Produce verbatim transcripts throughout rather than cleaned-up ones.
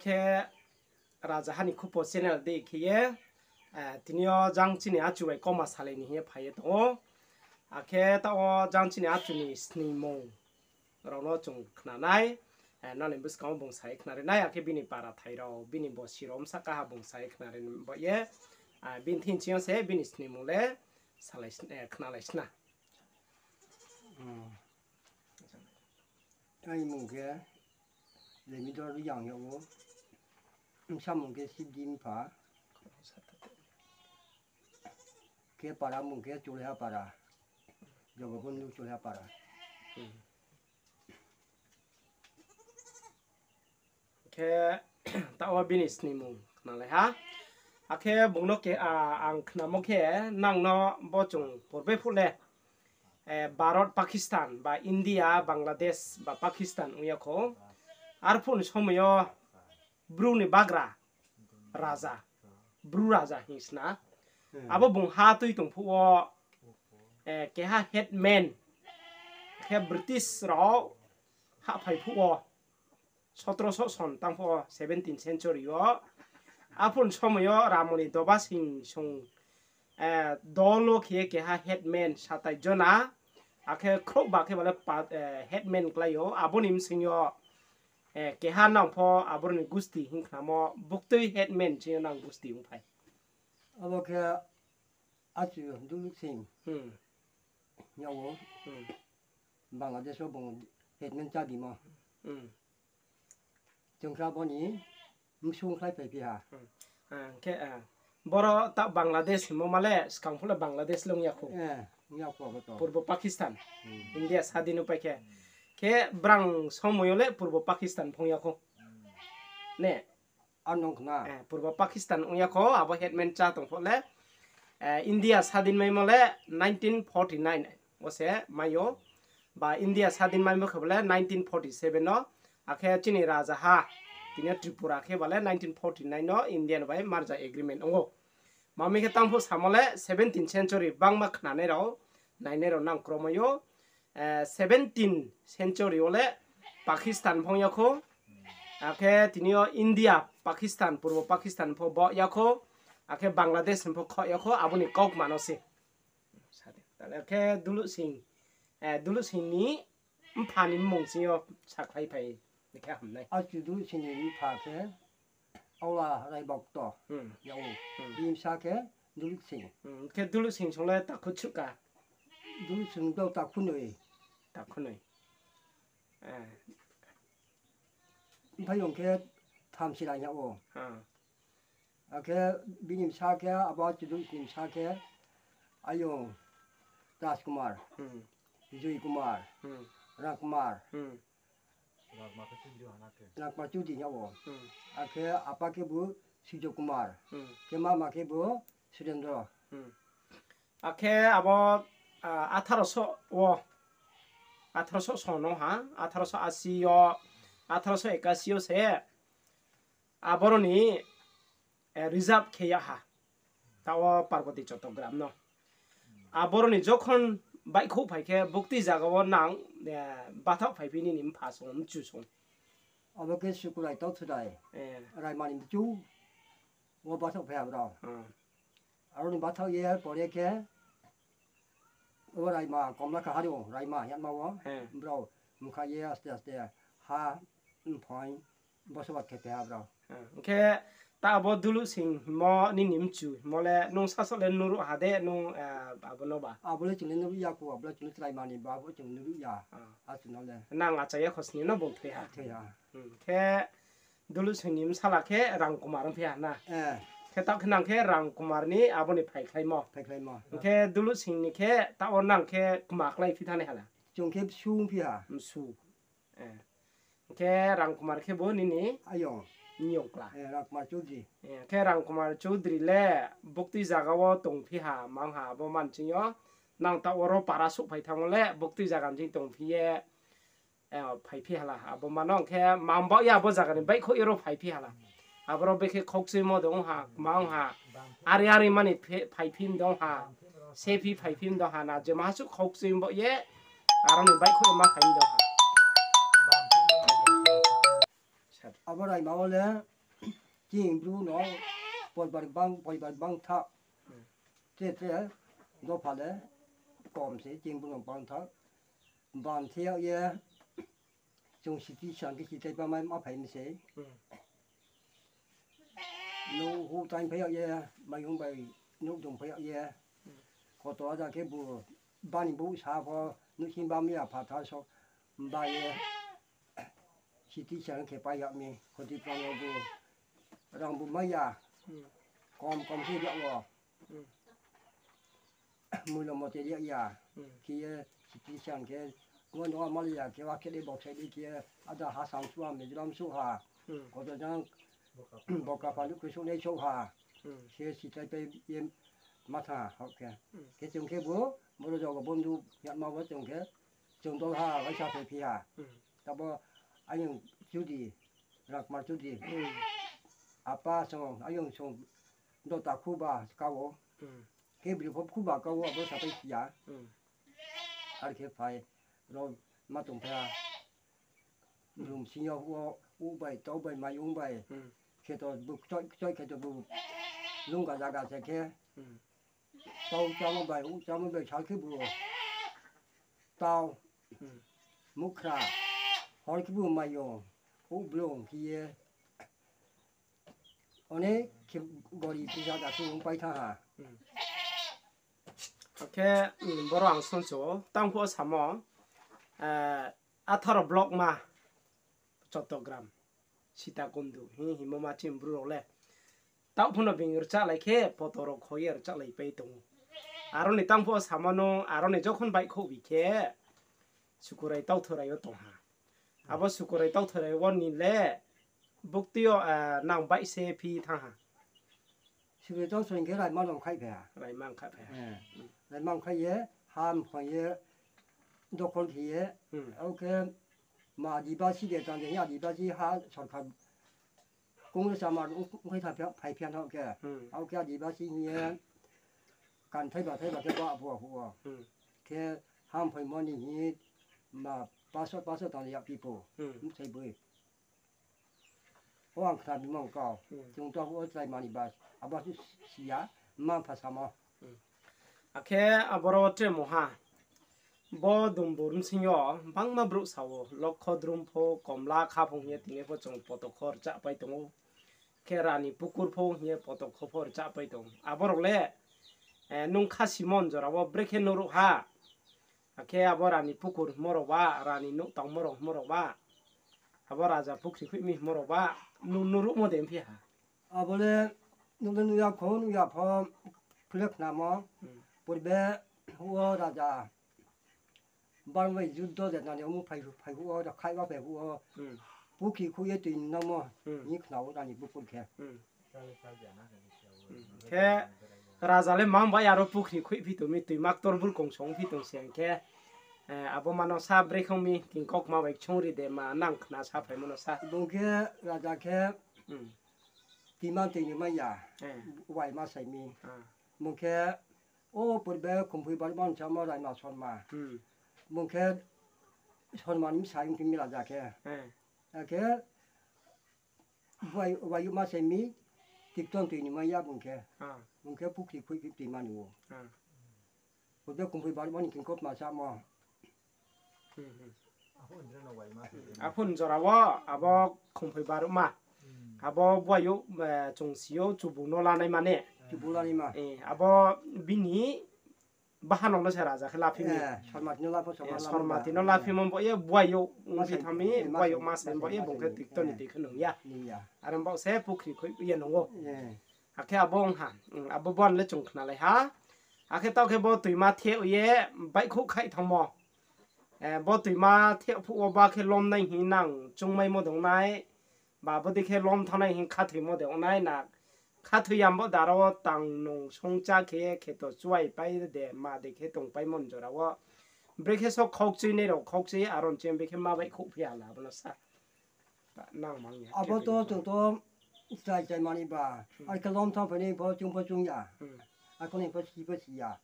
Khe Rajaha ni Khupo channel dei khe ye, eh, tini yo jang chini achu bai kauma salai ni hing ye phai ye tong ou. Akhe taoh wo jang chini achu ni sningmung rao no chung khna nai, eh, nrao ni buskang wo bung sa ye khna ri nai, akhe bini para thai rao, bini bosi rao bsa kaha bung sa ye khna ri ba ye, ah, bini thing ching yo se bini sningmung le salai sn-, eh, khnalai sna. Hmm. Aini mung khe Lemidor Reang yag ou. Bsa mung khe Sibdi Mpha. Khe para mung khe Chulaiha para. Jogobondhu Chulaiha para. Hmm. Khe taoh wo bini sningmung khnalai ha. Akhe bung no ke, a, ang khnamo khe nang no bo chung purbe phuh le, eh, Bharat Pakistan ba India, Bangladesh ba Pakistan ong ya kho. Arphuh ni somoi yo Bru ni bagra raja, Bru raja hing sna. Hmm. Abo bung ha tui tong phuh wo, eh, keha headman, khe British rao hahphai phuh wo, সতেরোশো son tang phuh wo, seventeenth century yo. Arphuh ni somoi yo Ramoni Dobasing song, eh, dol wo khe ye keha headman satai jona, akhe khrouhba khe bale pa-, eh, headman klái ou, abo ni bsing yo, eh, keha nang pho aboro ni gusti hing khnamo, buktui headman ching yo nang gusti ong phai. Abo khe achu Duluksing. Hmm. Yag ou. Hmm. Bangladesh wo bung headman chá bimo. Hmm. Chung khe abo ni bsung khlai phai phi ha. Hmm. Ah, khe, ah, boro ta Bangladesh hingmo ma le skang phuh le Bangladesh le ong ya kho. Eh, ong ya kho abo to. Purbo Pakistan. Hmm. India sadin pai khe. Khe brang somoi yo le Purbo Pakistan phong ya kho. Ne? Ar nung khna. Eh, Purbo Pakistan ong ya kho, abo headman chá tong phuh le. Eh, India sadin maimo le nineteen forty nine wo se mai ou. Ba India sadin maimo khe bo le nineteen forty seven no. Akhe chini rajaha, tini yo Tripura khe ba le nineteen forty nine no India ni bai merger agreement ong ou. Mami khe tang phuh samo le seventeenth century bangma khnanai rao, nainai rao nang kromai ou. Eh, seventeenth century wo le Pakistan phong ya kho. Akhe tini yo India, Pakistan, Purbo Pakistan pho bo ya kho. Akhe Bangladesh pho kho ya kho, abo ni kaukma no se. Akhe Duluksing, eh, Duluksing ni mpha ni mmung ching yo sakhlai phai ni khe ham nai. Achu Duluksing ni mpha khe Aola Raibokto. Hmm. Yag ou. Hmm. Bini bsa khe Duluksing. Hmm. Khe Duluksing song le takhu chuhka? Duluksing do takhunoi. Takhunoi. Eh. Mphaiyong khe Thamsira yag ou. Ah. Akhe bini bsa khe, abo achu Duluksing ni bsa khe, ayong Rajkumar, Hmm. Joy Kumar, Hmm. Rangkumar. Hmm. Rangkumar Chudri yag ou. Hmm. Akhe apa khe bo Surjo Kumar. Hmm. Khe mama khe bo Surendro. Hmm. Akhe abo, ah, আঠারোশো wo, আঠারোশো son no ha, আঠারোশো আশি yo, আঠারোশো একাশি yo se, aboro ni, eh, reserve khe ya ha. Taoh wo Parboti Chattogram no. Aboro ni jokhon baihkhouh phai khe, buktui zaga wo nang, eh, bathaoh phaiphi nini mpha song, mchu song. Abo khe Sukurai Tauthurai. Eh. Raima ni mchu. Wo bathaoh phai ha brao. Hmm. Aro ni bathaoh ye pore khe, o Raima, Komla Kahari o, Raima yagma wo, Hmm. brao mkha ye aste aste ha, mphoi, bosobas khe phai ha brao. Hmm. Hing khe ta abo Duluksing hingmo nini mchu hingmo le nung sasaoh le nuhruh ha de nung, eh, abo no ba? Abo le chung le nuhruh ya kho, abo le chung le chraima ni ba, abo chung nuhruh ya. Ah. Achu no le. Nang achai ya khosning no bung thoi ha. Thoi ha. Hmm. Khe Duluksing ni bsala khe Rangkumar ongphi ha na? Eh. Khe taoh khe nang khe Rangkumar ni abo ni phaikhlaimo. Phaikhlaimo. Hing khe Duluksing ni khe taoh wo nang khe kma kláiphi thanng nai hala? Chung khe bsu ongphi ha. Bsu. Eh. Hing khe Rangkumar khe bo nini? Ayong. Niyong kla. Eh, Rangkumar Choudhury. Eh, khe Rangkumar Choudhury le buktui zaga wo tongphi ha, mang ha, abo manching yo. Nang taoh wo ro para souhphai thanngmo le buktui zaga ni tongphi ye. Eh, phaiphi hala, abo mano hing khe mang baoh ya abo zaga ni baihkhouh ye ro phaiphi hala. Aboro bekhe khoukchuimo de ong ha, kma ong ha. Ari ari mani phe-, phaiphi de ong ha. Sephi phaiphi de ong ha na, je maha suh khoukchuimo baoh ye, aro ni baihkhouh ye ma phai de ong ha. Abo raima wo le chini Bru no poribar bang, poribar bang tha. Tre tre dopha le kom se chini Bru no bang tha. Bang the yag ye, chung siti san khe sitai pa mai ma phai mi se. Nouh huh taing phai yag ye, maiyong bai nouh dong phai yag ye. Koto aja khe bu bani bu sa pho, nouhsing ba mi ya phathar so ba ye. Siti san khe pai yag mi, khoti pran wo bu rang bu mai ya. Kom kom se yag wo. Mulo mote yag ya. Khe ye siti san khe, ngo no amal ya khe, wa khe de bok sai de khe, ada ha sam suh ha, Mizoram suh ha. Koto jang, boka pha lukhu suh nai suh ha. Khe sitai pai ye ma tha ha khe. Khe chung khe bu, boro jogo bondhu yagma wo chung khe, chung dol ha, waisa phai phi ha. Tabo ayong chudi, Rangkmar chudi. Apa song, ayong song, dota khuba ka wo. Khe bri pho khuba ka wo, abo sapai si ya. Ar khe phai, ro ma tong pha. Brum sing yo wo, u bai, tau bai, mai ong bai. Kheto bu kchoi, kchoi kheto bu lungga zaga se khe. Tau chámo bai, u chámo bai, sal khe bu tau, mukhra, hor khe bu maiyong, u blung khe ye. One khe gori pisa da khe ong pai thanng ha. Akhe, boro ang sung chu, tang phuh samo, atharo block ma, Chottogram, Sitakundu, hing hingmo ma chini Bru rao le. Taoh phuno being rchahlai khe, poto rao kho ye rchahlai pai tong ou. Aro ni tang phuh samo no, aro ni jokhon baihkhouh bi khe, Sukurai Tauthorai wo tong ha. Abo Sukurai Tauthorai wo ni le, bukti yo, nang baih se phi thanng ha. Sukurai Tauthorai khe raima no khaih phai ha. Raima khaih phai ha. Raima khaih ye, ha mphang ye, dokhol khe ye, abo khe ma Adibasi de tang de, Adibasi ha sorkar Congress amar ongkhai phai phi ya no khe. Abo khe Adibasi hing ye, kan thaiba thaiba khe ba phuh wo. Khe ha mphaimo ni hing ye, ma paso paso tang de ya people. Msai boi. O ang khna bimang kau. Chung to o chrai mani ba, abo si ya, mma mpha samo. Akhe aboro tre mungha. Bo Dumbur bsing yo bangma brouh sa ou, Lokho Drum pho, Komla Kha pho hing ye tini pho chung poto kho rchah pai tong ou. Khe Rani Pukur pho hing ye poto kho pho rchah pai tong ou. Aborao le, nung kha simon jora wo brekhe nuhruh ha. Akhe abo Rani Pukur hingmo rao ba, Rani Nouhtangmo rao hingmo rao ba, abo Raja Pukhri Khuihmi hingmo rao ba, nung nuhruhmo de mphi ha? Abo le nuh le nuh ya kho, nuh ya pho, khle khnamo. Purbe wo raja bang bai juddo de nani omo phai, phai phuh wo, khaih ba phai phuh wo, Pukhri khuih ye tui nangmo, ni khna ou Rani Pukur khe. Khe raja le mang bai aro Pukhri khuihphi tong mi, tuima ktor burkong songphi tong se hing khe, abo ma no sa brekhe ong mi, kingkokma bai ksongri de ma nang khna saphaimo no sa. Bung khe raja khe tuima tui ni mai ya, waima sai mi. Bung khe o purbe Khumphoi Barma ni samo Raima Sorma. Bung khe Sorma ni bsa ong tong mi raja khe. Akhe Wai, wai ma se mi, tikton tui ni mai ya bung khe. Bung khe Pukhri khuih khe tui mani ou. Bo de Khumphoi Barma ni kingkokma samo. Aphun jora wo, abo Khumphoi Barma. Abo buaiyouh, chung si ou, chubung no lanai mane. Chubung lanai ma. Abo bini bahanao no se raja khe laphi mi. Sormati no laphimo bo ye buaiyouh ongphi thanng mi, buaiyouh ma se bo ye bung khe tikton ni tui khe nung ya. Are bo se Pukhri khuih ye nung ou. Akhe abo ong ha, abo bo le chung khnalai ha. Akhe taoh khe bo tuima theh ye baihkhouh khaih thanngmo. Bo tuima theh phuh wo ba khe lomnai hing nang chungmaimo de ong nai. Ba bodei khe lom thanngnai hing khathoimo de ong nai na, khathoi ya bo daro wo tang nung songcha khe kheto chuai pai de ma de khe tongpaimo ni jora wo. Brekhe so khaukchuinai rao khaukchui aro ni ching brekhe ma baihkhouh phi ya la abo no sa. Nang mang ya. Abo to chung to chrai chrai mani ba. Are khe lom thanng phainai pho chung pho chung ya. Akhe nai pho si pho si ya.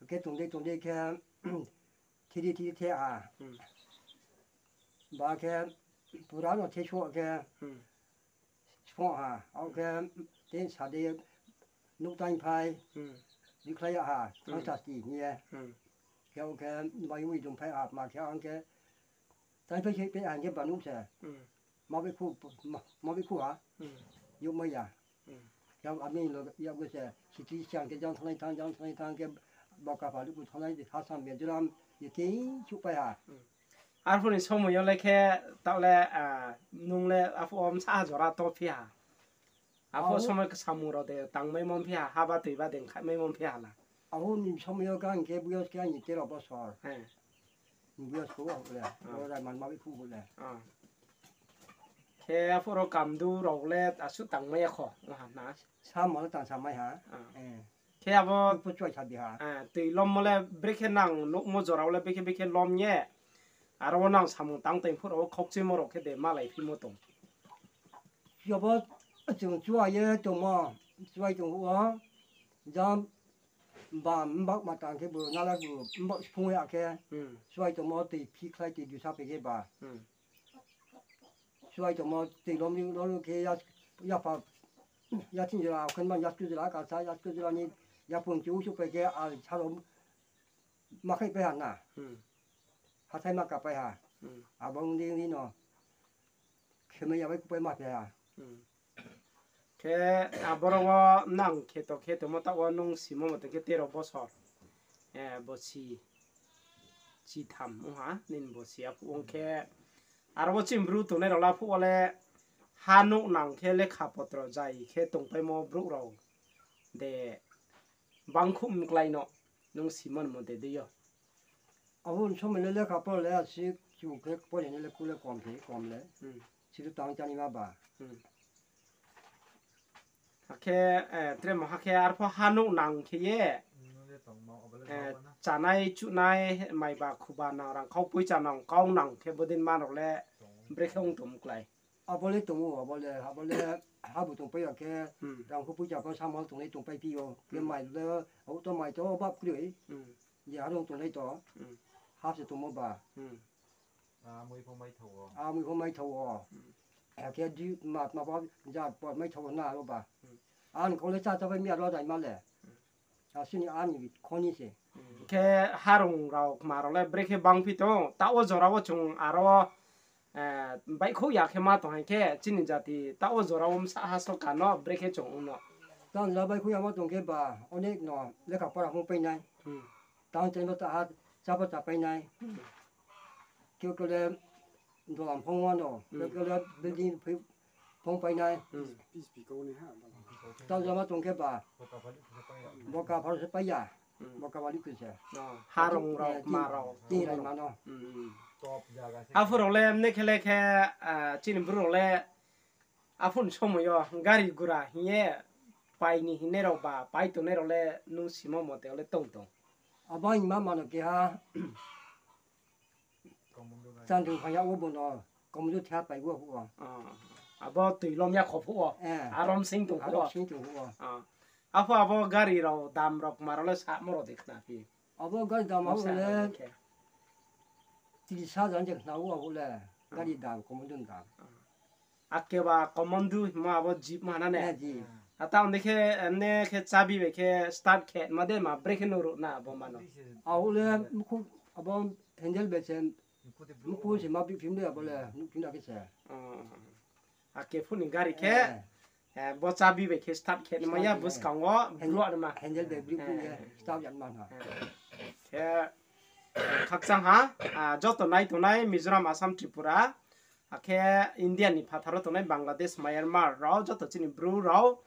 Khe tong dei tong dei khe thiri thiri the ha. Ba khe Pura no thai suh khe, hmm, sphung ha, abo khe, te sa de, nouh taing phai, hmm, rikhlai ya ha, hmm, thanng sasti hing ye. Hmm. Khe abo khe, bai wi dong phai ha, ma khe ang khe, taing phai se pe ang khe ba nuh se. Hmm. Ma bai khu, ma, ma bai khu ha. Hmm. Youh mai ya. Hmm. Khe abo ami lo ya bo se, siti siang khe jang thanng nai thanng, jang thanng nai thanng khe, boka pha luku thanng nai, ha sam Mizoram, ye khe, chuh pai ha. Hmm. Arphuh ni somoi yo le khe, taoh le, ah, nung le arphuh wo bsa jora to phi ha. Arphuh somoi khe samung rao de tangmaimo phi ha, haba tui ba de khaihmaimo phi ha la. Arphuh ni somoi yo khe ang khe boyos khe aini tero bosor. He. Boyos khe arphuh le, ah, bo rai man ma bai khu le. Ah. Khe arphuh rao kamdu rao le asuh tangmai ya kho, ong ha na. Samo le tang samai ha. Ah. Eh. Khe abo, tui pho chuai sa di ha. Eh, tui lommo le brekhe nang nuhmo jora wo le brekhe brekhe lom ye. Aro wo nang samung tang tong phuh rao wo khaukchuimo rao khe de malai phimo tong. Abo chung chuai ye tongmo, chuai tong phuh wo, jang ba mbak ma tang khe bo nala bo mbak sphung ya khe, hmm, chuai tongmo tui phikhlai tui dusa pai khe ba. Hmm. Chuai tongmo tui lom ni lom khe ya, yapha, ya thing jora, khe man ya sku jora, kasa ya sku jora ni, yaphung chu suh pai khe, al saro ma khaih pai ha na. Hmm. Hathái ma ka pai ha. Hmm. Abo ong di ong di no. Khemai ya bai kupai ma phi ha. Hmm. Khe aboro wo nang kheto khe tongmo taoh wo nung simo mote khe tero bosor. Eh, bosi chitham ong ha, nini bosi arphuh ong khe. Aro wo chini bru tongnai rao le arphuh wo le ha nouh nang khe lekha potro zai khe tongpaimo brouh rao de bangkhuh mklái no nung simo mote dei yo. Abo ni somoi le lekha poro le asi, chung khe pori ni le kule kom khe kom le. Hmm. Siru tang chani ma ba. Hmm. Akhe, eh, tre mo ha khe arpho ha nouh nang khe ye, eh, chanai, chunai, maiba, khuba nang, rangkhau poicha nang, kau nang khe bodei ma rao le brekhe ong tong klái. Abo le tong ou, abo le, abo le ha bu tongpai ya khe, hmm, rangkhau poicha pho samhal tongnai tongpai phi ou. Khe, hmm, mai le, auto mai to bab kroi. Hmm. Je ha rong tongnai to. Hmm. Ha se tongmo ba. Hmm. A mui pho mai thao ou. A mui pho mai thao ou. Hmm. Akhe di ma, ma pho ja pho mai thao na ro ba. Hmm. Ang kau le cha cha bai mi aro dai ma le. Hmm. A sini ani khoni se. Hmm. Khe harong rao kma rao le brekhe bang phi tong, taoh wo jora wo chung aro, eh, baihkhouh ya khe ma tong hai khe, chini jati taoh wo jora wo bsa ha so kano brekhe chung ong no. Tang jora baihkhouh ya ma tong khe ba, onek no lekha pora phung pai nai. Hmm. Tang chai no ta ha, chá pho chá pai nai. Hmm. Keu keu le dolam phung wa no, hmm, keu keu le building phi-, phung pai nai. Hmm. Tang jora ma tong khe ba, boka pharo se pai ya. Hmm. Boka bali khe se. Oh, harong rao, eh, ma rao. Chini rai ma no. Hmm. Arphuh rao le mne khe le khe, ah, chini bru rao le, arphuh ni somoi yo gari gura hing ye pai ni hingnai rao ba, pai tongnai rao le nung simo mote le tong tong. Abo hing ma mano keha. Chandru phai ya wo bo no, komju thia pai wo phuh wo. Ah, abo tui lom ya kho phuh wo. Eh. Arom sing tong phuh wo. Arom sing tong phuh wo. Ah. Arphuh abo gari rao dam rao kma rao le samo rao de khna phi. Abo gari dam abo le tris hajar je khna wo abo le. Ah. Gari dam, komju dam. Ah. Akeba komon du himo abo jeep ma na ne? Eh, jeep. Ata onde khe, emne khe chabi bai khe start khe ma de ma brake khe no ruh na abo ma no. Abo le mukhu abo handle bai se mukhu se ma bi phim de abo le, nuh phim na khe se. Oh. Ake phuh ni gari khe, eh, eh, bo chabi bai khe start khe ma ya, start khe buskang wo handle, bru na ma. Handle bai bru khe, eh, start ya ma na. Eh. Khe, eh, khakchang ha, ah, joto nai tongnai Mizoram, Assam, Tripura. Akhe India ni phathar wo tongnai Bangladesh, Myanmar rao, joto chini bru rao,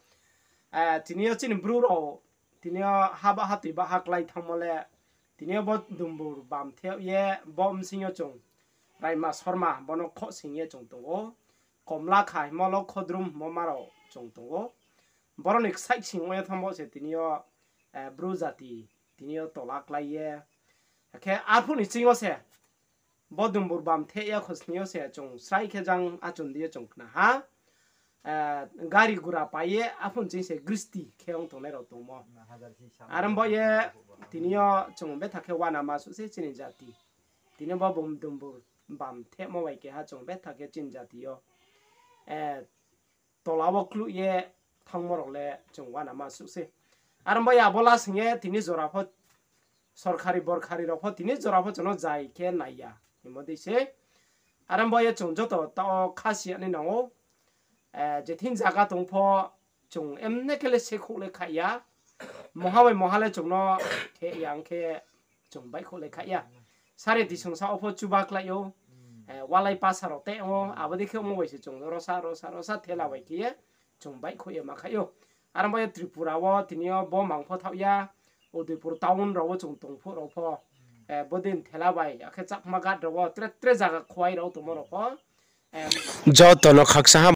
eh, tini yo chini bru rao, tini yo ha ba ha tui ba ha klái thanngmo le, tini yo bo Dumbur bam the ye, bo bsing yo chung, Raima Sorma, bo no khohsing ye chung tong ou. Komla kha himo lo khodrum himo ma rao chung tong ou. Boro ni ksaih sing yo thanngmo se tini yo, eh, bru jati, tini yo tola klái ye. Akhe arphuh ni ching yo se, bo Dumbur bam the ya khosning yo se chung srai khe jang achun di ye chung khna ha. Eh, gari gura pai ye, arphuh ni ching se gristi khe ong tongnai rao tongmo. Arom bo ye, tini yo chung betha khe uanama suh se chini jati. Tini bo bum Dumbur bam thehmo bai keha chung betha khe chini jati yo tola wo kluh ye thanngmo rao le chung uanama suh sei. Are ong bai abo lasing ye tini jora pho sorkari borkari rao pho tini jora pho chung no zai khe nai ya hingmo dei se. Are ong bai ye chung joto taoh wo khasi ya nai nang ou. Jething zaga tong pho chung emne khe le sekhouh le khaih ya. Mungha bai mungha le chung no khe ya ong khe chung baihkhouh le khaih ya. Sari tisongsa wo pho chuba klái ou. Walai pasa rao tei ong ou, abo dei khe ongmo bai se chung rosa rosa rosa thela bai khe ye chung baihkhouh ye ma khaih ou. Are ong bai ye Tripura wo tini yo bo mang pho thaoh ya, Udaipur town rao wo chung tong phuh rao pho, bodei thela bai akhe Chakma Ghat rao wo tre tre zaga khuai rao tongmo rao pho joto no khakchang ha